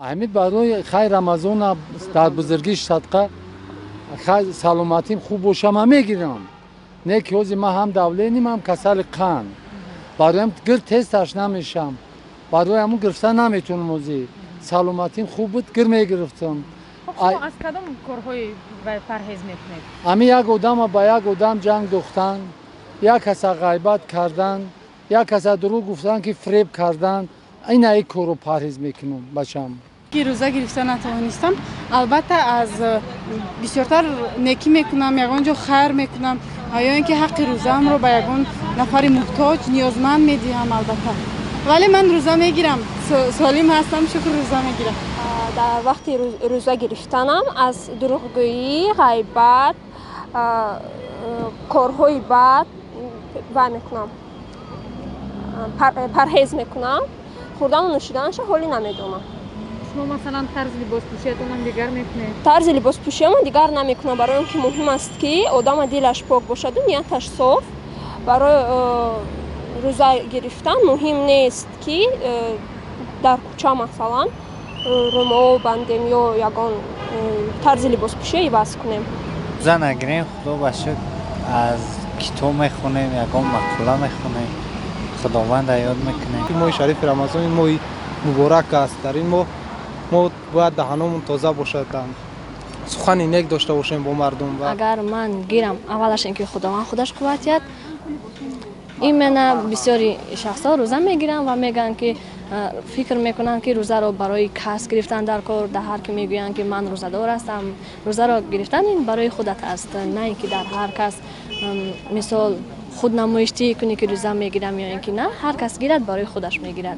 Ҳамин барои хайр Рамазона дар бузургиш садқа хайр саломатим хуб боша, ман мегирам. Не ки ҳозир ман ҳам давлениям, ҳам касали қанд. Бароям гир тез ташна мешам. Барои ҳамун гирифта наметавонам ҳозир. Саломатим хуб буд, гир мегирифтам. Шумо аз кадом корҳои парҳез мекунед? Ҳамин як одама ба як одам ҷанг духтан, як каса ғайбат кардан, як каса дурӯғ гуфтан, ки фиреб кардан, ина ин корро парҳез мекунам, бачам. Ки рӯза гирифта натавонистам, албатта аз бисёртар некӣ мекунам, ягон ҷо хайр мекунам, ё ин ки ҳаққи рӯзаамро ба ягон нафари муҳтоҷ, ниёзманд медиҳам, албатта. Вале ман рӯза мегирам, солим ҳастам, шукр, рӯза мегирам. Дар вақти рӯза гирифтанам аз дурӯғгӯӣ, ғайбат, корҳои бад вай мекунам, парҳез мекунам. Хӯрдану нӯшиданашо ҳоле намедонам. Шумо масалан тарзи либоспӯшиятонам дигар мекунед? Тарзи либоспӯшиямон дигар намекунам, барои он ки муҳим аст, ки одама дилаш пок бошаду нияташ соф. Барои рӯза гирифтан муҳим нест, ки дар кӯча масалан румол бандем ё ягон тарзи либоспӯшия иваз кунем. Рӯза нагирем, худо ба шукр, аз китоб мехонем, ягон мақола мехонем, худованда ёд мекунем. Моҳи шарифи Рамазон ин моҳи муборак аст. Дар ин моҳ мо бояд даҳаномон тоза бошад, сухани нек дошта бошем бо мардум. Агар ман гирам, аввалаш ин ки Худованд худаш қувват диҳад. Именно бисёри шахсҳо рӯза мегиранд ва мегӯянд, ки фикр мекунанд, ки рӯзаро барои кас гирифтан дар кор. Дар ҳар ки мегӯянд, ки ман рӯзадор ҳастам. Рӯзаро гирифтан ин барои худат аст, на ин ки дар ҳар кас мисол худнамоиштӣ кунӣ, ки рӯза мегирам ё ин ки на. Ҳар кас гирад, барои худаш мегирад.